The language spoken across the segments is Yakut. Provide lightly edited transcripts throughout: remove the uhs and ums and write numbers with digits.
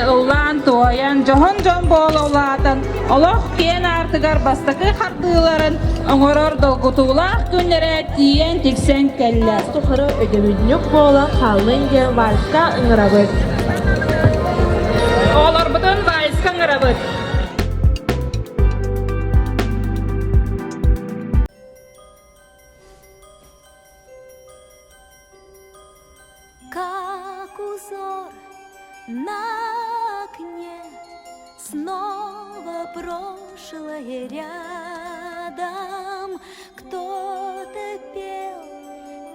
ыллаан-туойан, дьоһун дьон буола улаатан, олох киэн аартыгар бастакы хардыыларын оҥорор долгутуулаах күннэрэ тиийэн тиксэн кэллэ. Тухары өйдөбүнньүк буолан хааллын диэн вальска ыҥырабыт. Оҕолорбутун вальска ыҥырабыт. Как узор на окне Снова прошлое рядом. Кто-то пел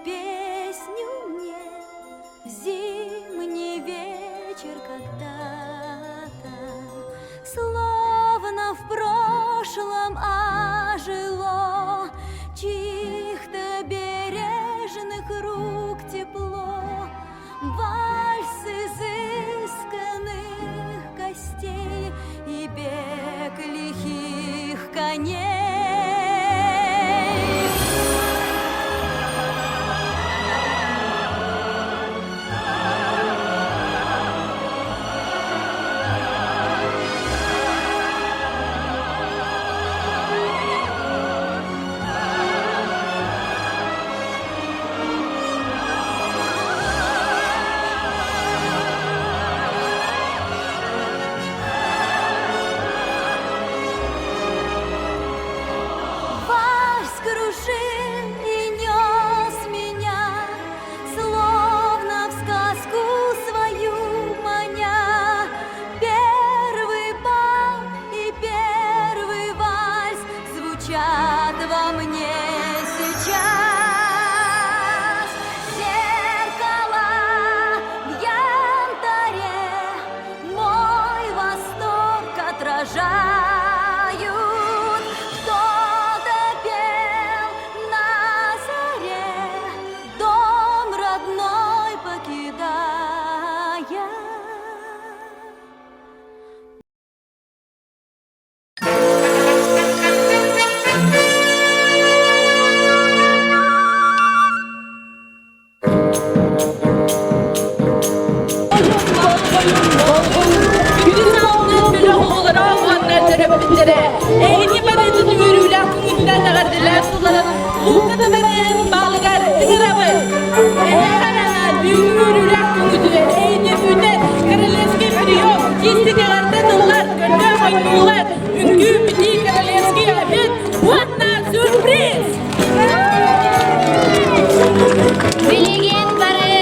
песню мне В зимний вечер когда-то, Словно в прошлом ожило Чьих-то бережных рук тепло, Вальс изысканных костей И бег лихих коней. Вальс кружил и нес меня, Словно в сказку свою маня. Первый бал и первый вальс Звучат во мне сейчас. Зеркала в янтаре Мой восторг отражают. Кто-то пел на заре, Дом родной покидая. Күнүс аалынан бөлөх оҕолоро уонна төрөппүттэрэ эһини барытын үөрүүлээх күҥҥүтүнэн эҕэрдэлээн тулларан луука табарын баалыгар ыҥырабыт. Эһиэхэ анаан бүгүҥҥү үөрүүлээх күҥҥүтүгэр эһини үүтэр королевский прием, истиҥ эҕэрдэ тыллар, көрдөөх оонньуулар, үҥкүү, битии, королевский обед уонна сюрприз! Билигин бары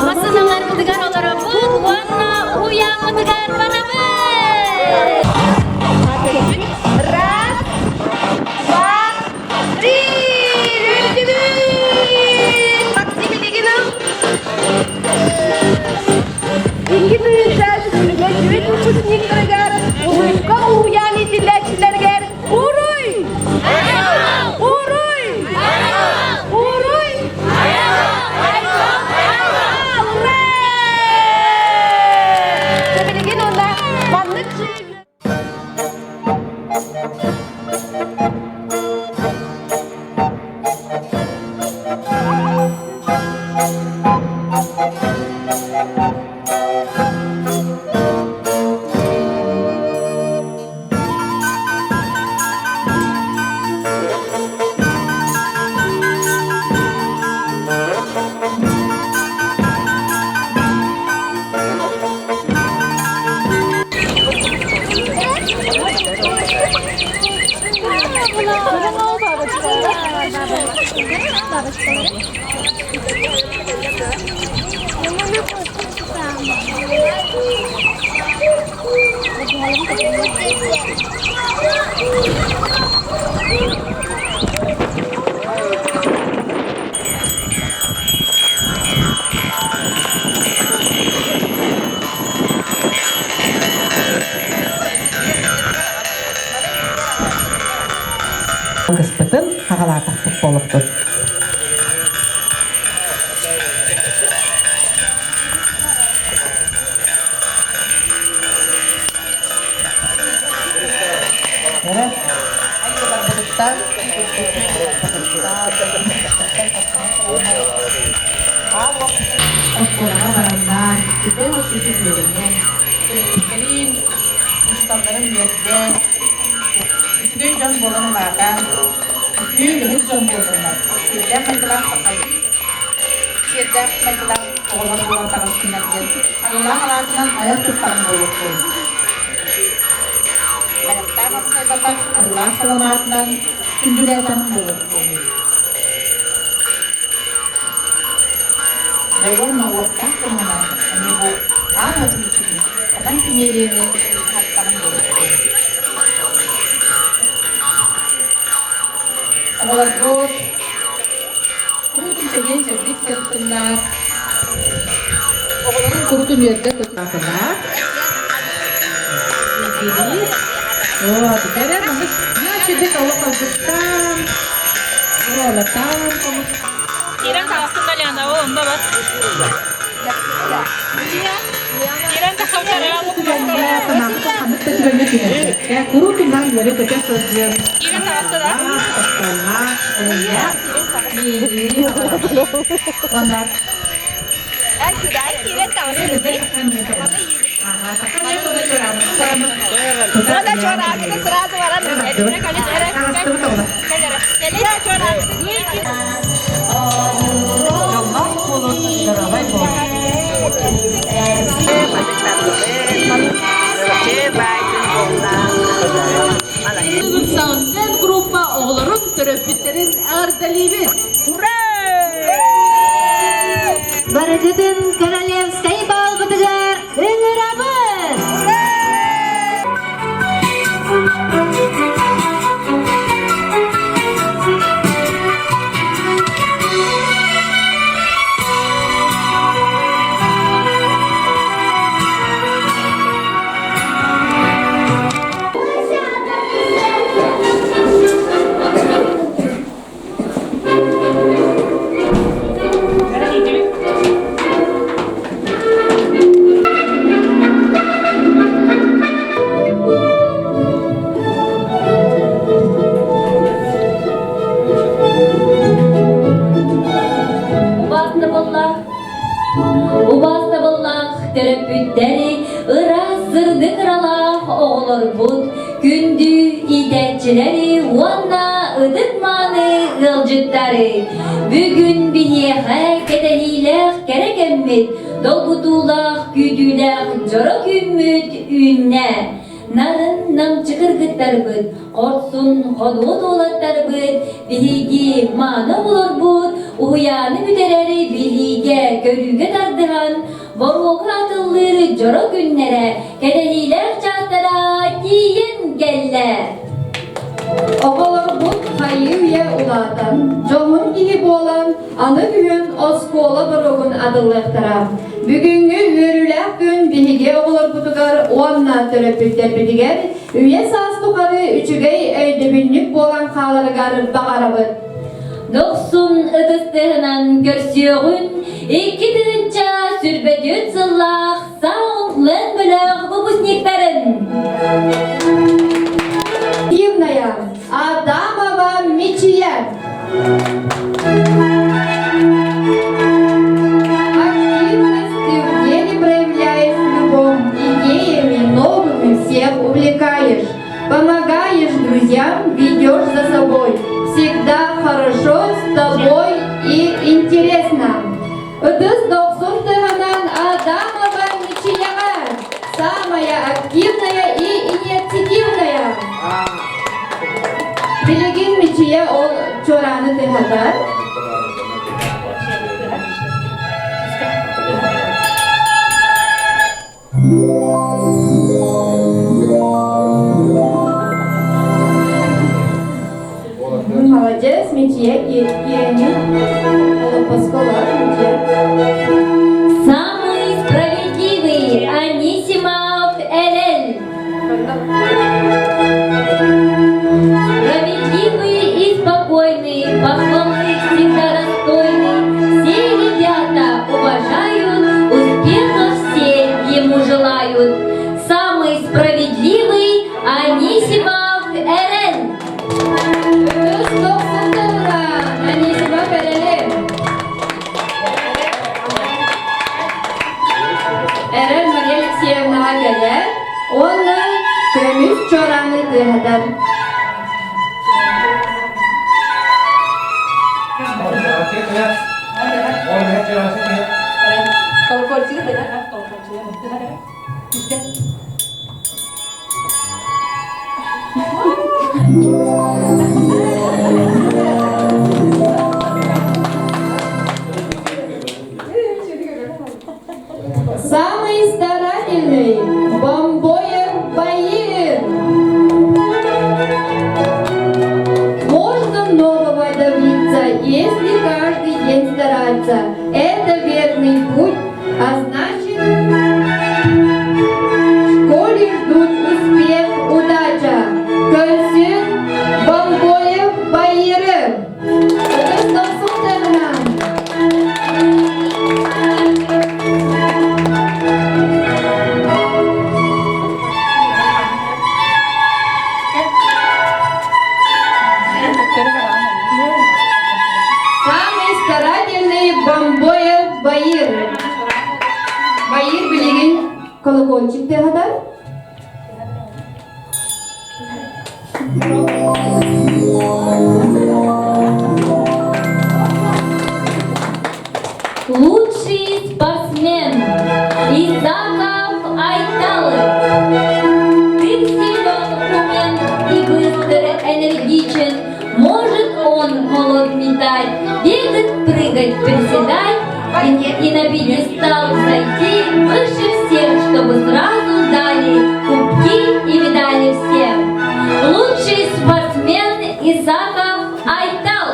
массыыналарбытыгар олоробут уонна уһуйааммытыгар барабыт! Раз, два, три! Үрдүбүт! Максим Илигинов! Икки тыһыынча сүүрбэ выпускниктарыгар улууска уһуйаан иитиллээччилэригэр Уруй! Уруй! Уруй! Ура! Билигин уонна маннык Алгыспытын хаҕалаатахпыт буолуохтун. Эрэ Оскуолаҕа бараннаан, үтүө үтү үөрэнэн. Төрөппүттэрин, учууталларын үөрдэн, үчүгэй дьон буолан улаатан, үтүө үлэһит дьон буоллуннар. Сиэрдээх майгылаах сахалыы сиэрдээх майгылаах оҕолор буолан таҕыстыннар диэн арыылаах алаадьынан айах туттаран буолуохтун. Айахтаах амсайбатах арыылаах саламаатынан күндүлээтэн буолуохтун. Дьэ уонна уоттаах кымынан эмиэ бу аан уотун иччитин хатан кимиэрийэни ааттаҕын буолуохтун. Оҕолорбут куруутун чэгиэн-чэбдик сырыттыннар, оҕолорун куруутун үөрдэ көтүтүннэр. Вот, эрэ маннык үчүгэй олох алгыстаан, уолатаан Кирен таҕыстым да Лена, ол онно бас. Кирен Куруутунан үөрэ-көтө сылдьыам. Кирен таҕыста да? Кирен таҕыста. Ода чораакыта сразу баран Дьоллоох буолун, здоровай буолун. Саундмен группа оҕолорун төрөппүттэрин эҕэрдэлиибит! Барыгытын королевскай баалбытыгар ыҥырабыт! Убаастабыллаах, убаастабыллаах төрөппүттэри ыраас сырдык ыралаах оҕолорбут, күндү иитээччилэри уонна ытык-мааны ыалдьыттары бүгүн биһиэхэ кэтэһиилээх кэрэ кэммит, долгутуулаах күүтүүлээх дьоро күммүт үүннэ. Нарын намчы кыргыттарбыт, хорсун ходуот уолаттарбыт, биһиги мааны оҕолорбут уһуйааны бүтэрэр билиигэ, көрүүгэ тардыһан, боруоку атыллыыр дьоро күннэрэ, кэтэһиилээх чаастара тиийэн кэллэ. Оҕолорбут хайыы-үйэ улаатан, дьоһун киһи буолан, аны күһүн оскуола боруогун атыллыахтара. Бүгүҥҥү үөрүүлээх күн биһиги оҕолорбутугар уонна төрөппүттэрбитигэр үйэ-саас тухары үчүгэй өйдөбүнньүк буолан хааларыгар баҕарабыт. Дохсун ытыстыһынан көрсүөҕүн 2024 сыллаах Саундленд бөлөх выпускниктарын! Активная Адамова Мичия. Активность ты в деле проявляешь в любом, идеями новыми всех увлекаешь. Помогаешь друзьям, ведешь за собой. Всегда хорошо с тобой и интересно. Ытыс дохсун тыһынан Адамова Мичияҕа, самая активная и инициативная. Билигин Мичия ол чуорааны тыһатар. Молодец, Мичия, киэни. Олоппосколор, Мичия. Самый справедливый Анисимов Элен. Справедливый и спокойный, похвалы всегда достойный. Все ребята уважают, успехов все ему желают. Самый справедливый Анисимов Эрен. Ытыс дохсун тыһынан Анисимов Элен. Колокольчик да, колокольчик. Самый старательный Бомбоев Баир. Можно многого добиться, если каждый день стараться. Это верный путь, а значит, в школе ждут успех, удача. Көрсүн Бомбоев Баиры. Ытыс дохсун. Самый старательный Бомбоев Баир. Баир билигин колокольчик тыаһатар. Лучший спортсмен Исаков Айталы. Ты силен, умен и быстр, энергичен. Может он молот метать, бегать, прыгать, приседать и на пьедестал зайти выше всех, чтобы сразу дали кубки и медали всем. Лучший спортсмен Исаков Айтал.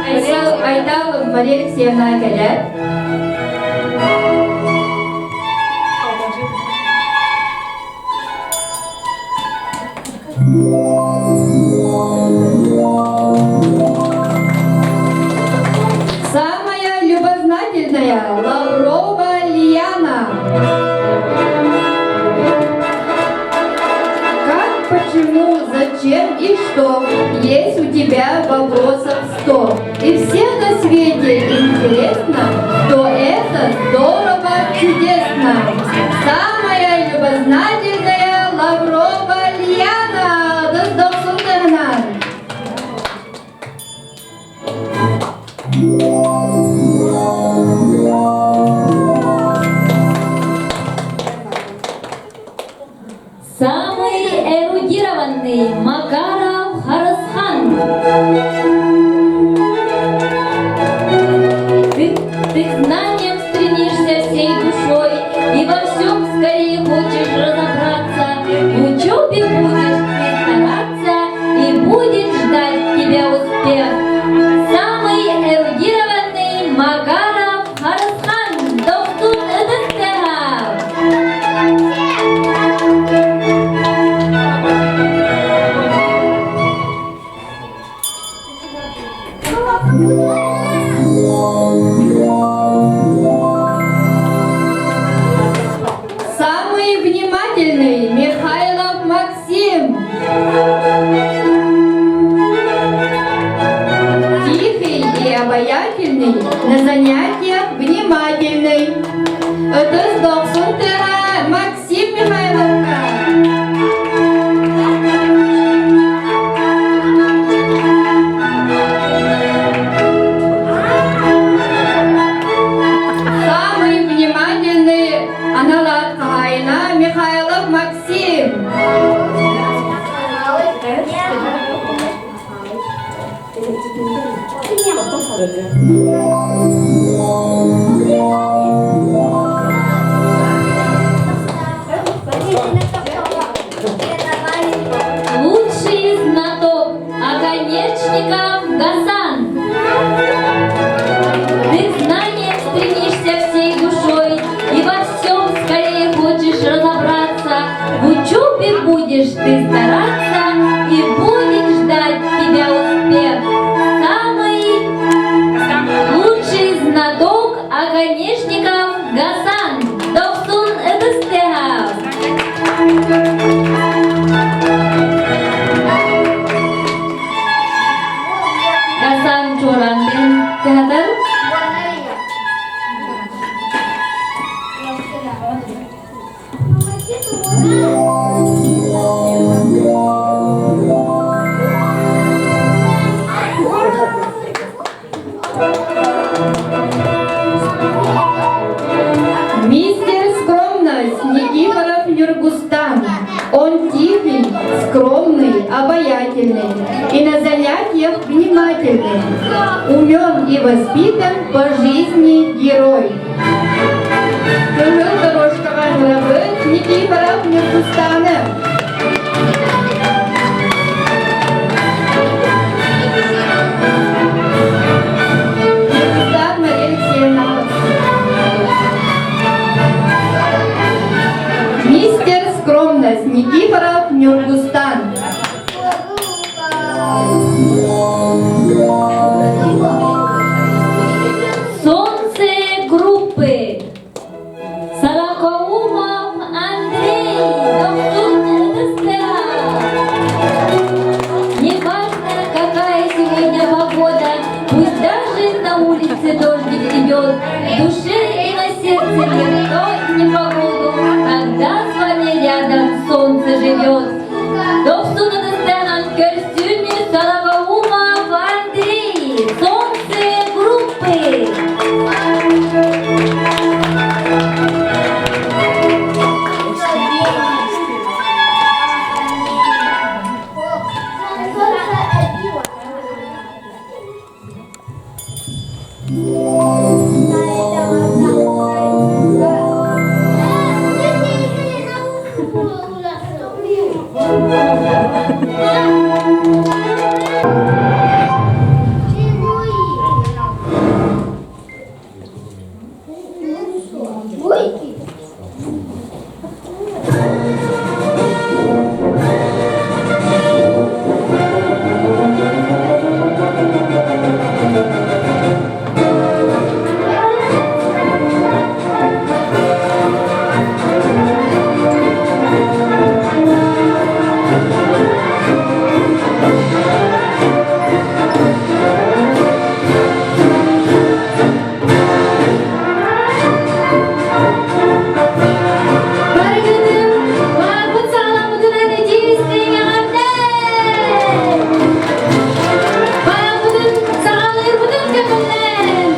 Айтал, Айтал Мария Алексеевна кэлэр. Самая любознательная Лаврова Лияна. Как, почему, зачем и что? Есть у тебя вопросов 100. И всем на свете интересно, то это здорово, чудесно. Самая любознательная Лаврова Лияна. Ытыс дохсун тыаһынан. Самый эрудированный Макаров Харасхан. Ты к знаниям стремишься всей душой и во всем скорее хочешь разобраться. В учебе будешь ты стараться и будет ждать тебя успех. Самый эрудированный Макаров Харасхан. Дохсун ытыс тыаһа. Самый внимательный Михайлов Максим. Тихий и обаятельный, на занятиях внимательный. Ытыс дохсун тыаһа Максим Михайловка. Самый внимательный анал аат хаһаайына Михайлов Максим. любознательный и на занятиях внимательный. Умен и воспитан по жизни герой. Кыһыл дорожкаҕа ыҥырабыт Никифоров Ньургустааны. Ньургустан Мария Алексеевна. Мистер Скромность Никифоров Ньургустан. Солнце группы. Сорокоумов Андрей, доктор Неважно, какая сегодня погода, пусть даже на улице дождик идет, в душе и на сердце никто не погоду, когда с вами рядом солнце живет. Дохсун ытыстарынан көрсүнү Сорокоумов Андрей, солнце группы. Барыгытын баарбыт саҕаламмытынан итии-истиҥ эҕэрдэ! Баарбытын саҕалыырбытын көҥүллээн!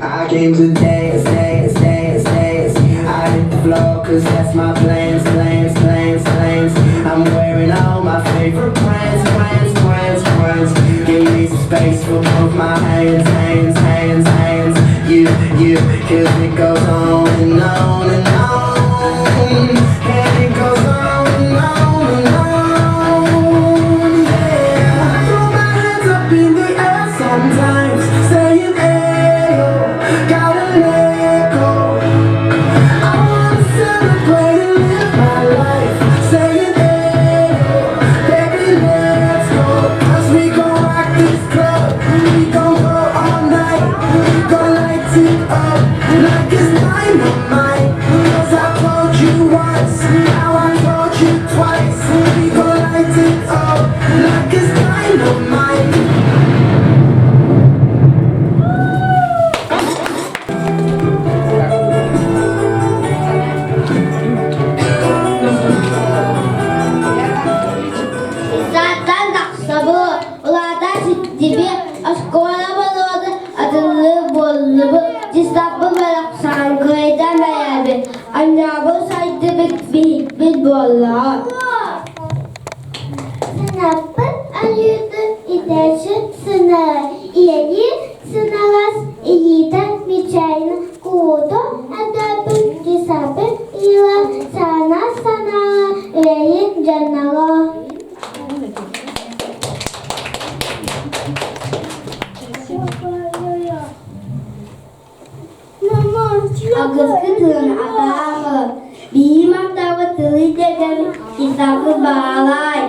I came to dance, dance, dance, dance. I hit the floor 'cause that's my plans, plans, plans, plans. I'm wearing all my favorite brands, brands, brands, brands. Give me some space for both my hands, hands, hands, hands. You, 'cause it goes on and on and on. And it goes on and on and on. Yeah. I throw my hands up in the air sometimes, saying, Ayo, gotta let go. I wanna celebrate and live my life, saying, Ayo, baby, let's go. 'Cause we gon' rock this club, we gon' go all night, we gon' light it up like it's 1999. Анньаабы сайдыбыт биһикпит буоллаҕа. Сынаппыт айыытын итээччи сынара ийэлии сыналас илиитэ мичээрин кууту этэбин кисапын ила сана санаа үлэйин дьаннало. Агыскы тылын атааҕы, биир мантабы тылы дэгэн кисапы баалаай,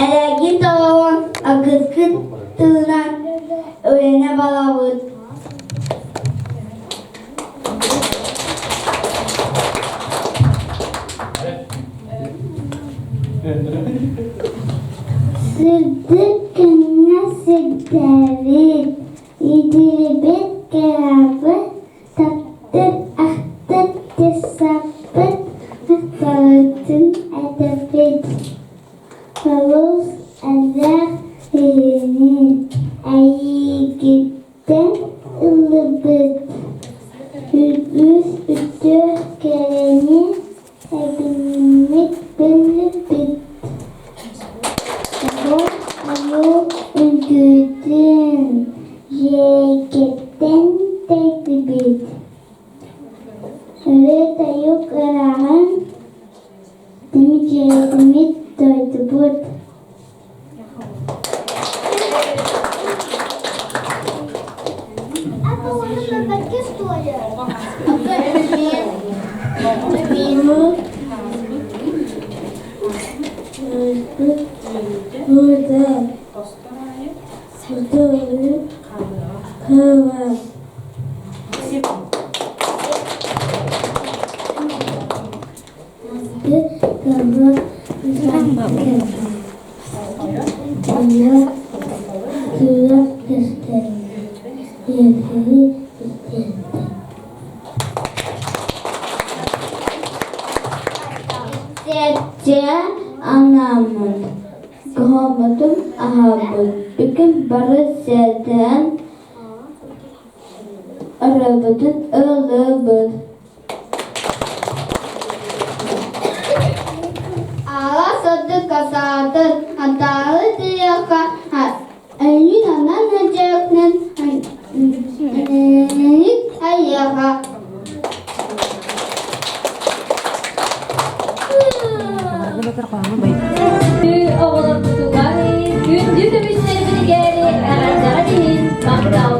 элэгин толорон агыскы тылынан үлэнэ балабыт. Сырдык күҥҥэ сирдээбит, Идирибит кыһабыт, таптыр ахтыр тысаппыт махталытын этэбит. Олус элбэх киһини эйигиттэн ыллыбыт. Үгүс үтүө кэрэни эбиниммит биллибит. Оҕо үҥкүүтүн дьиэкиттэн тэйдибит. Ырыа-тойук ырааҕын дьиэтимит дойдубут. Истээччи анааммын, кыһаммытым аһаабыт, бүгүн бары сэргээн ырыабытын ыллыыбыт. Аала сырдык касаатын, хантаалы тыйыахха, өнүн анан ыдьыакнын, айыаха. Оҕолорбутугар күндү көмүстэрбитигэр эҕэрдэҕит иһин махтал!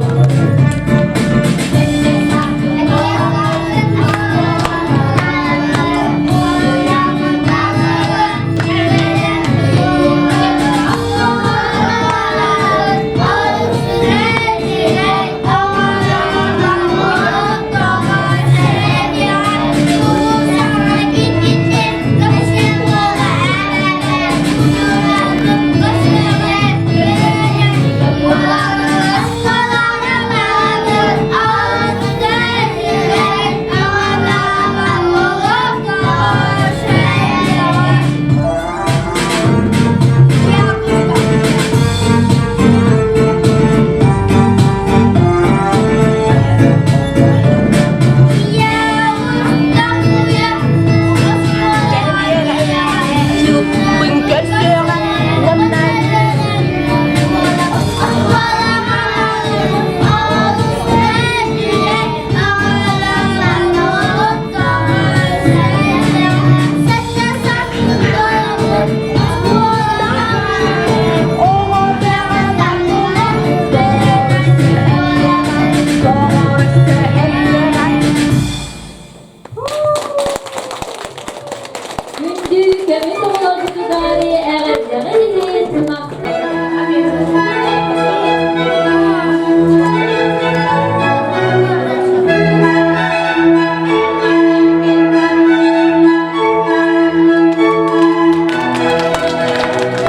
Күндү көмүс оҕолорбутугар эҕэрдэҕит иһин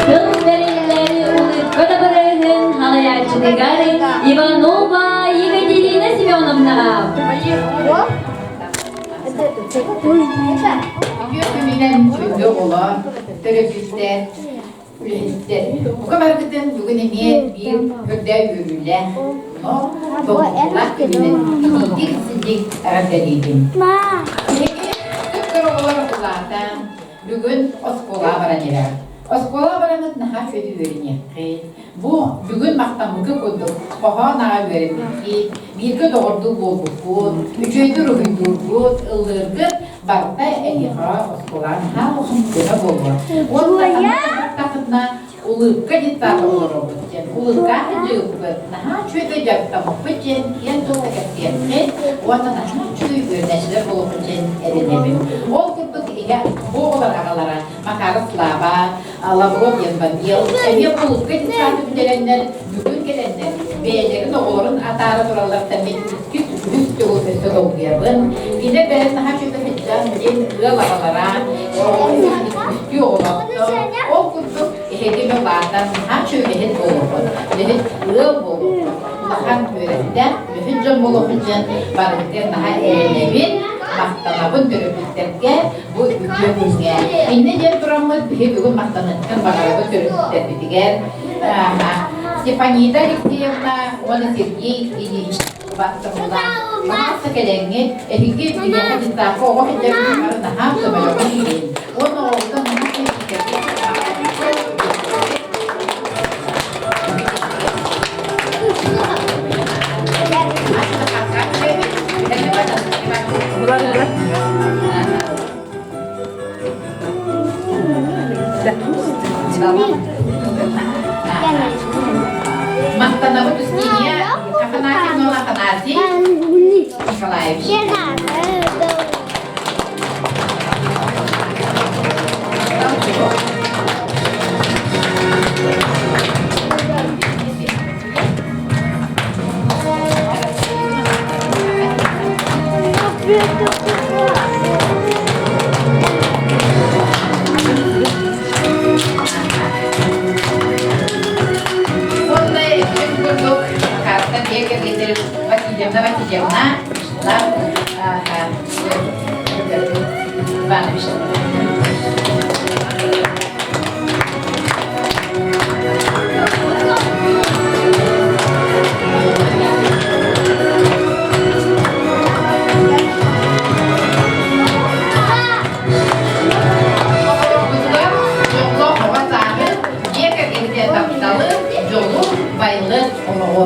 Тыл бэриллэр улыбка табарыһын халайааччытыгар Иванова Екатерина Семеновнаҕа. Үтүө күнүнэн күндү оҕолор, төрөппүттэр, үлэһиттэр. Бука баргытын бүгүн эмиэ биир көрдөө үөрүүлээх, долгутуулаах күнүнэн итиитик-сидик эҕэрдэлиибин. Биһиги кып-кыра. улаатан, бүгүн оскуолаҕа баран иһэҕит. Оскуолаҕа бараҥҥыт наһаа үчүгэй үөрэниэххит. Бу бүгүн махтаммыкка курдук хоһоон аҕа үөрэммиккит, бииргэ доҕордуу буолбуккут, үчүгэйдик уруһуйдуургут, ыллыыргыт барыта эһиэхэ оскуолаҕа наһаа улахан көмө буолуо. Уонна ханна улыбка диктатор олоробут диэн улыбкаах дьыыппыт наһаа үчүгэй дьарыктаммыппыт диэн киэн тутта кэпсиэхпит уонна наһаа үчүгэй үөрэнээччилэр буолуохпут диэн эрэнэбин. Ол курдук ийэ бу оҕолор аҕалара Макаров Слава, Лавров Янбамил эмиэ улыбка диктаты бүтэрэннэр бүгүн кэлэннэр бэйэлэрин оҕолорун атаара тураллартан мин иккис үһүс төгүл өссө долгуйабын. Кинилэр бэйэлэрин наһаа үчүгэй сылдьан диэн ыал аҕалара, оҕолорун үстүү оҕолоохтор. Ол курдук эһиги улаатан наһаа үчүгэй буолуоххут, үлэһит ыал буолуоххут, улахан үөрэхтээх үлэһит дьон буолуоххут диэн барытыгар наһаа эрэнэбин, махтанабын төрөппүттэргэ бу үтүө күҥҥэ. Иннэ диэн тураммыт биһи бүгүн махтаныахтан баҕарабыт төрөппүттэрбитигэр Степанида Алексеевна уонна Сергей Ильич убаастабыллаах Маасса кэлэҥҥит эһиги биһиэхэ дьыссаакка оҕо сылдьар наһаа көмөлөһөн иһин уонна оҕоҕутун наһаа Махтанабыт Устинья Афанасьевна Афанасий Николаевич. Уонна үтүк курдук карта дьиэ кэргэннэрин Васильевна Васильевна Иванович. Оҕолорбутугар дьоллоох оҕо сааһы, дьиэ кэргэҥҥэ тапталы, дьолу, байлы олоҕу.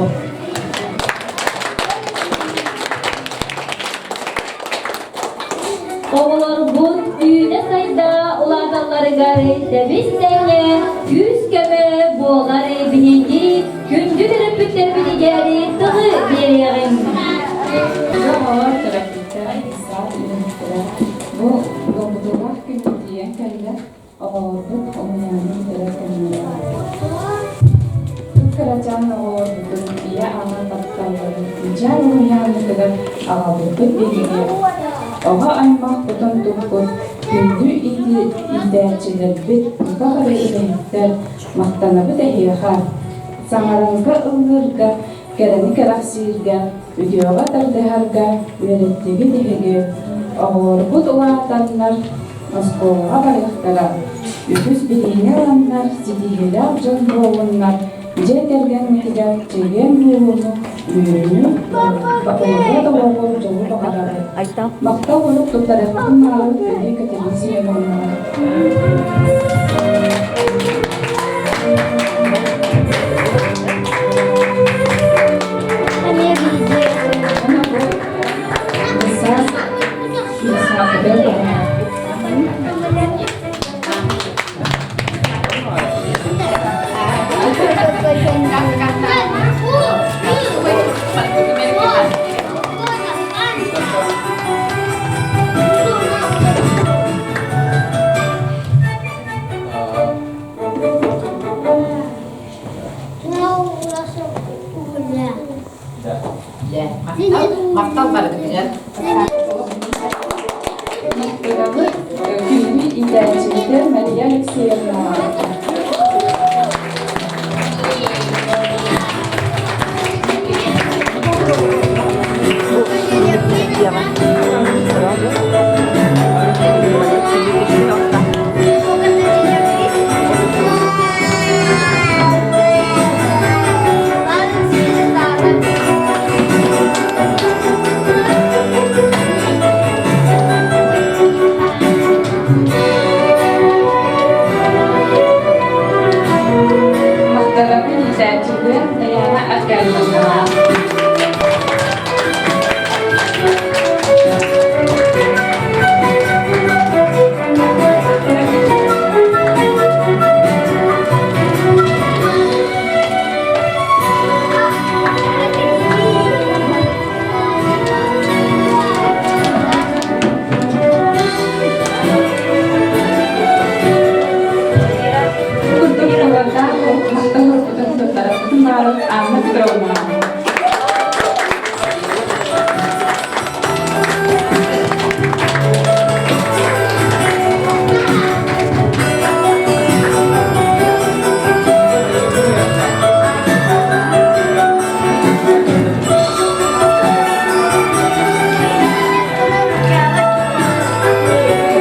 Оҕолорбут үүнэ-сайда улааталларыгар тэбис-тэҥҥэ күүс-көмө буолар биһиги күндү төрөппүттэрбитигэр тылы биэриэҕиҥ. Оҕолор төрөппүттэрэ саад үлэһиттэрэ бу долгутуулаах күҥҥэ тиийэн кэллэ. Оҕолорбут уһуйаанын көрөр кэмнэрэ. Кырачаан оҕолорбутун ийэ-аҕа тапталларын Күнчээн уһуйаанытыгар аҕалбыппыт биһиги оҕо аймах кутун туппут күндү иитээччилэрбит бука бары үлэһиттэр махтанабыт эһиэхэ. Саҥарарга ыллыырга, кэрэни кэрэхсииргэ, үтүөҕэ тардыһарга үөрэттигит эһиги. Оҕолорбут улаатаннар оскуолаҕа барыахтара, үгүс билиини ыланнар, ситиһиилээх дьон буоллуннар, дьиэ кэргэҥҥитигэр чэгиэн буолууну, үөрүүнү, олоҕу толору дьолу баҕарабыт. Махтал урук туттарыахпытын баҕарабыт Өлүү Катерина Семеновнаҕа. Махтал барытыгар. Махтанабыт күндү иитээччибитэ Мария Алексеевнаҕа.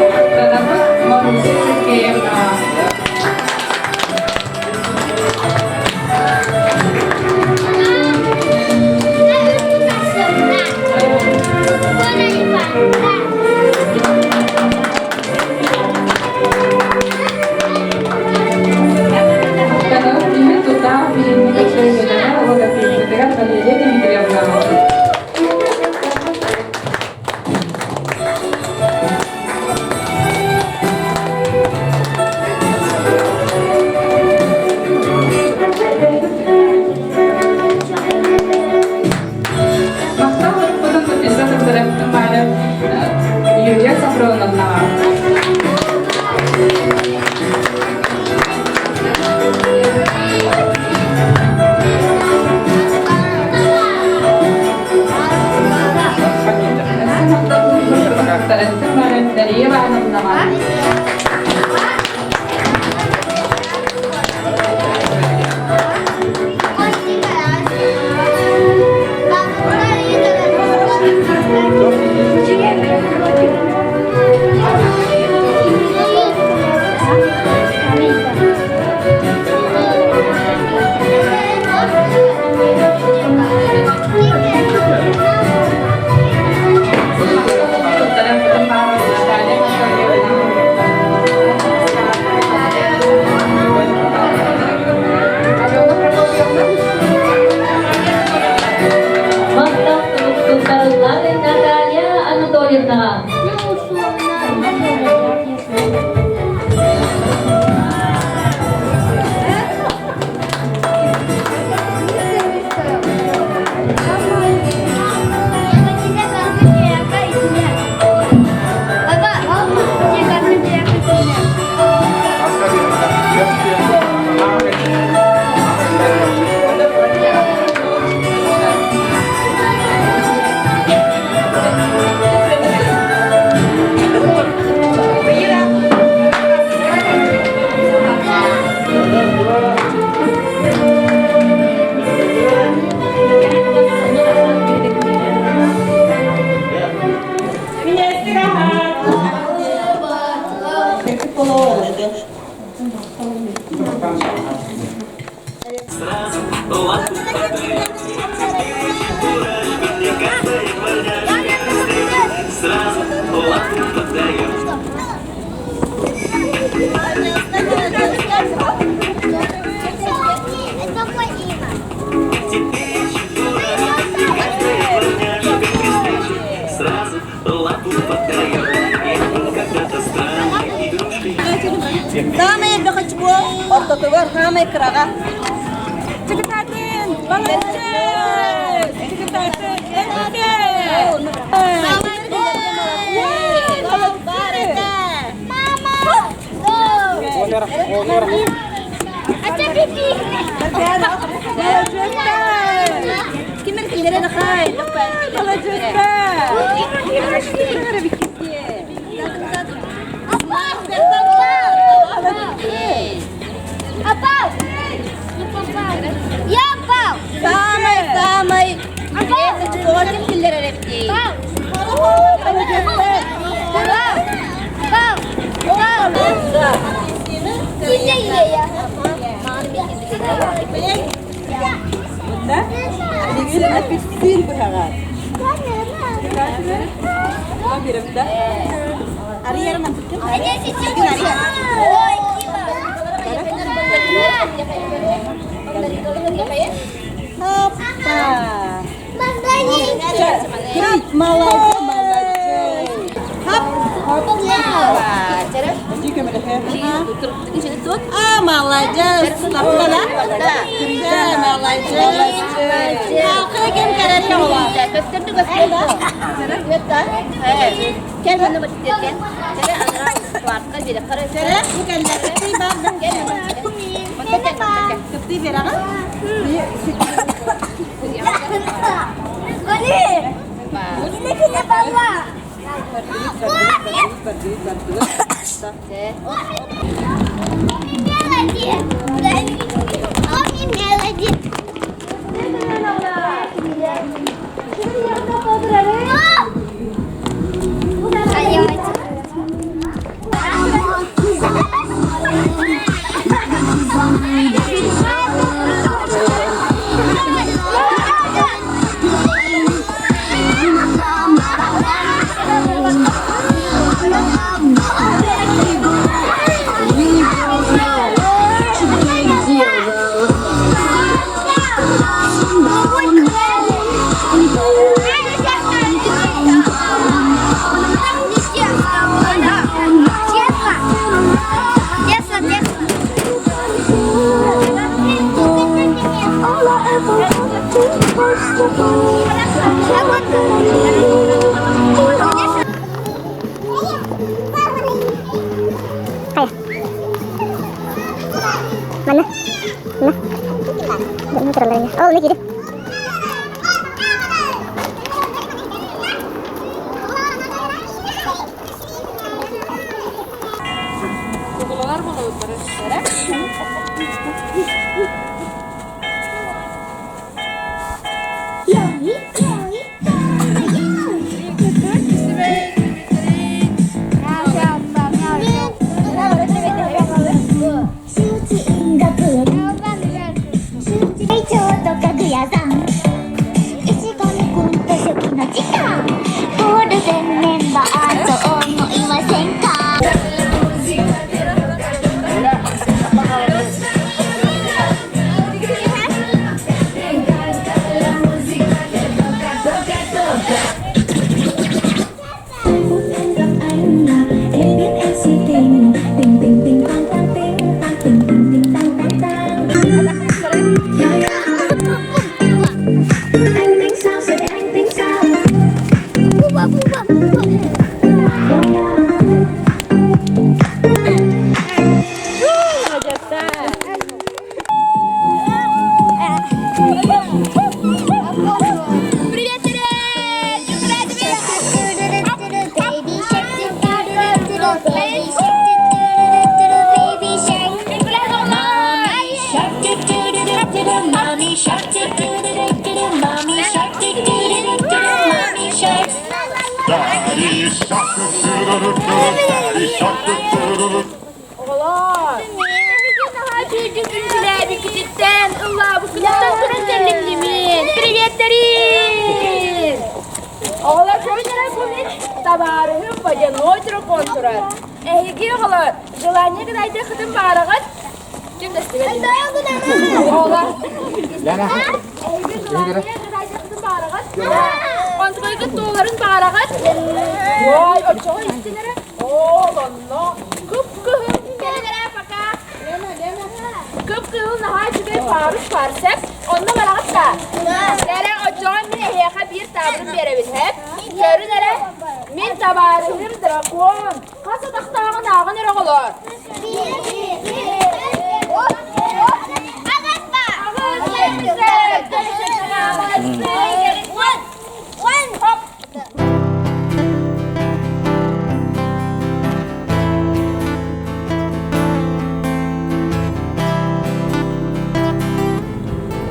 Махтанабыт Маруся Сергеевна. Махтанабыт киһи тутаах биһиги кэпсээннэрэ логопедпытыгар Валерия Дмитриевнаҕа. Махтал ырыппытын Нутиса Сардаревтын баары Юлия Сафроновнаҕа. Дария Ивановнаҕа. Махтал туттарыллар Наталья Анатольевнаҕа. Самый элбэх очко ортотугар хаамай кыраҕа. Чыкытатын! Молодец! Чыкытатын! Я упал! Самый-самый очко ким киллэрэр эбитий? Апельсин быһаҕар. Опа! Молодец, молодец! А, молодец! Да, молодец! Кем Оҕолор, эһиги наһаа үчүгэйдик үҥкүүлээбиккититтэн, ыллаабыккытыттан туран кэллим Приветтерин! Оҕолор, көрүн эрэ бу мин табаарыһым водяной дракон турар. Эһиги оҕолор, желание гынайдыаххытын баараҕыт? Ким да истибэт. Оҕолор, эһиги желание гынайдыаххытын баараҕыт? Онтукайгыт туоларын баараҕыт? Ой, оччоҕо истин эрэ. Ол онно кып-кыһыл кэлин пока. Кып-кыһыл наһаа үчүгэй парус парсек. Онно бараҕыт да? Эрэ оччоҕо мин эһиэхэ биир таабырын биэрэбин, һэп? Көрүн эрэ, мин табаарыһым дракон. Хас атахтааҕын ааҕын эрэ оҕолоор.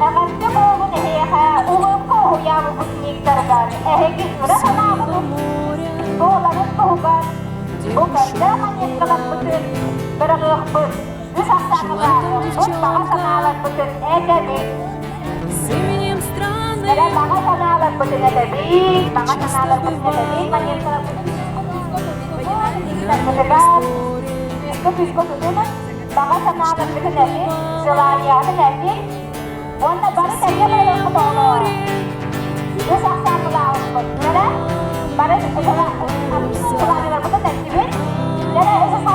Эҕэрдэ буолун эһиэхэ улуукка уһуйаан выпускниктарыгар эһиги ыра санааҕытын туоларын туһугар бу көрдөөх анеккаларбытын быраҕыахпыт, үс ахсааҥҥытааҕы баҕа санааларбытын этэбит. Эрэ баҕа санааларбытын этэбит, баҕа санааларбытын этэбит, маньыаккаларбытын күүскэ күүскэ тутунун, баҕа санааларбытын этин, желанияҕытын этин уонна бары тэҥҥэ барыахпыт оҕолоор. Үс ахсааннылааҕыппыт. Эрэ бары желанияларбытын эттибит. Эрэ үс.